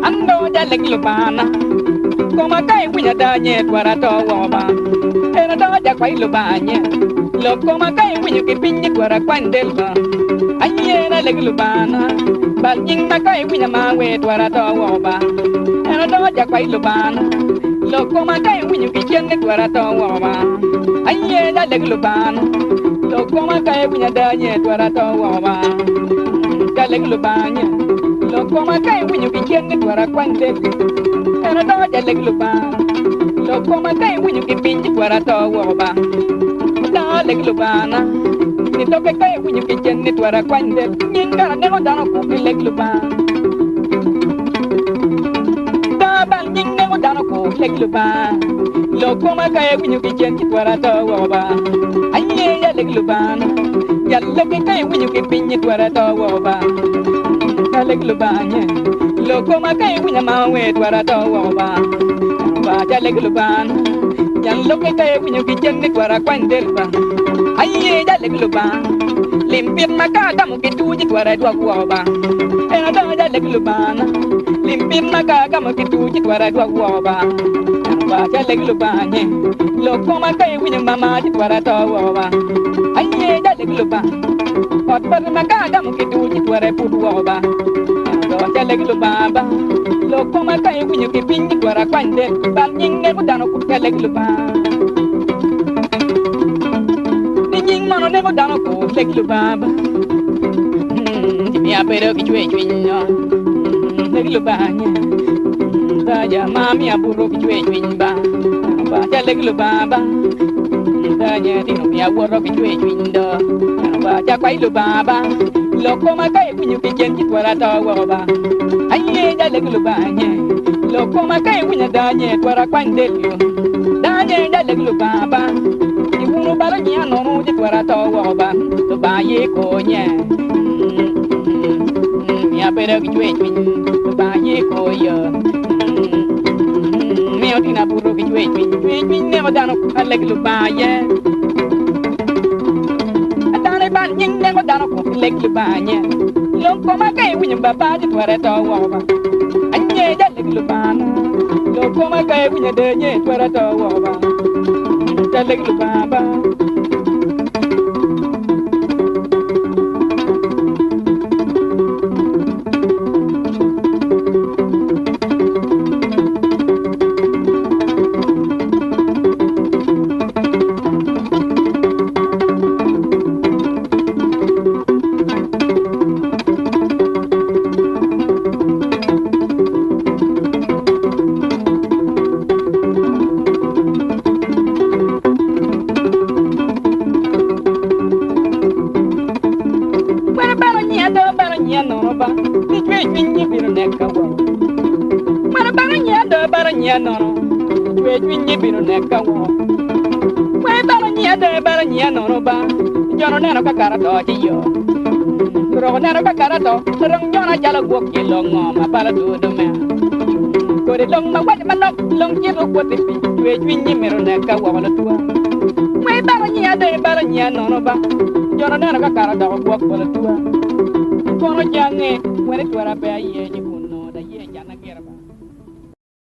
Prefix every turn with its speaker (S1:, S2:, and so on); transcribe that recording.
S1: An dong ajalle ki Lubangana, koma ka iwinyo ada nye twara ato woko ba. En adongo ajakwa i Lubanga nye, lok koma ka iwinyo ki piny ni twara akwany del ba. Aye en alegi Lubangana, bal nying ma ka iwinyo ma awer twara ato woko ba. En adongo ajakwa i Lubangana, lok koma ka iwinyo ki cen ni twara ato woko ba. Aye en alegi Lubangana, lok koma ka iwinyo ada nye twara ato woko ba. Jalegi Lubanga nye, lok koma ka iwinyo ki cen ni twara akwany del. En adongo jalegi Lubanga, lok koma ka iwinyo ki piny ci twara ato woko ba. Adongo alegi Lubangana, ni lokke ka iwinyo ki cen ni twara akwany del. Nying kara neko dano ku ki leg Lubanga. Dongo abal nying neko dano ku leg Lubanga. Lok koma ka iwinyo ki cen ci twara ato woko ba. Aye ya leg Lubangana, jal lokke ka iwinyo ki piny ci twara ato woko ba. Aleg Lubanga nye, lok koma ka iwinyo ma awer twara ato woko ba. Ba jalegi Lubanga, jal lokke ka iwinyo ki cen ni twara akwany del ba. Aye jalegi Lubanga, lim pit ma ka agamo ki tur ci twara idwok woko ba. En adongo jalegi Lubanga, lim pit ma ka agamo ki tur ci twara idwok woko ba. Ba jalegi Lubanga nye, lok koma ka iwinyo mama ci twara ato woko ba. Aye jalegi Lubanga, ot bati ma ka agamo ki tur ci twara iput woko ba. Ento jalegi Lubanga ba, lok koma ka iwinyo ki piny ci twara akwany del bal nying neko dano ku jalegi Lubanga. Ni nying mono neko dano ku legi Lubanga ba. Ci miyo abedo ki cwercwiny no, legi Lubanga nye. Taja ma miyo abuto ki cwercwiny ba, ba jalegi Lubanga ba. Taja tino miyo awoto ki cwercwiny do, ba cakwa i Lubanga ba. Lok koma ka iwinyo ki cen ci twara ato woko ba. Aye jalegi Lubanga nye, lok koma ka iwinyo ada nye twara akwany del yo. Danye jalegi Lubanga ba, iwuno balo nyinga nono ci twara ato woko ba. Lubanga ye konye, miyo abedo ki cwercwiny. Lubanga ye koyo, miyo tino abuto ki cwercwiny. Cwercwiny neko dano alegi Lubanga ye. Dano ibal nying neko dano kun ki leg Lubanga nye. Lok koma ka iwinyo baba ci twere to woko ba. Anye ja leg Lubanga na. Lok koma ka iwinyo de nye twere to woko ba. Ja leg Lubanga ba. Kwena balo nyiya do balo nyiya nono ba ni cwer cwiny bino neka woko. Kwena balo nyiya do balo nyiya nono cwer cwiny bino neka woko. Kwena balo nyiya do balo nyiya nono ba jono neno ka kara to ci yo. Lurok neno ka kara to rong nyona calo gwok ki long ngo ma balo dudu mea. Kodi long ma waco manok long cito kwoti pi cwer cwiny mito neka woko lutwa. Kwena balo nyiya do balo nyiya nono ba jono neno ka kara doko gwok balo tua. Kono cange wene twera pe aye.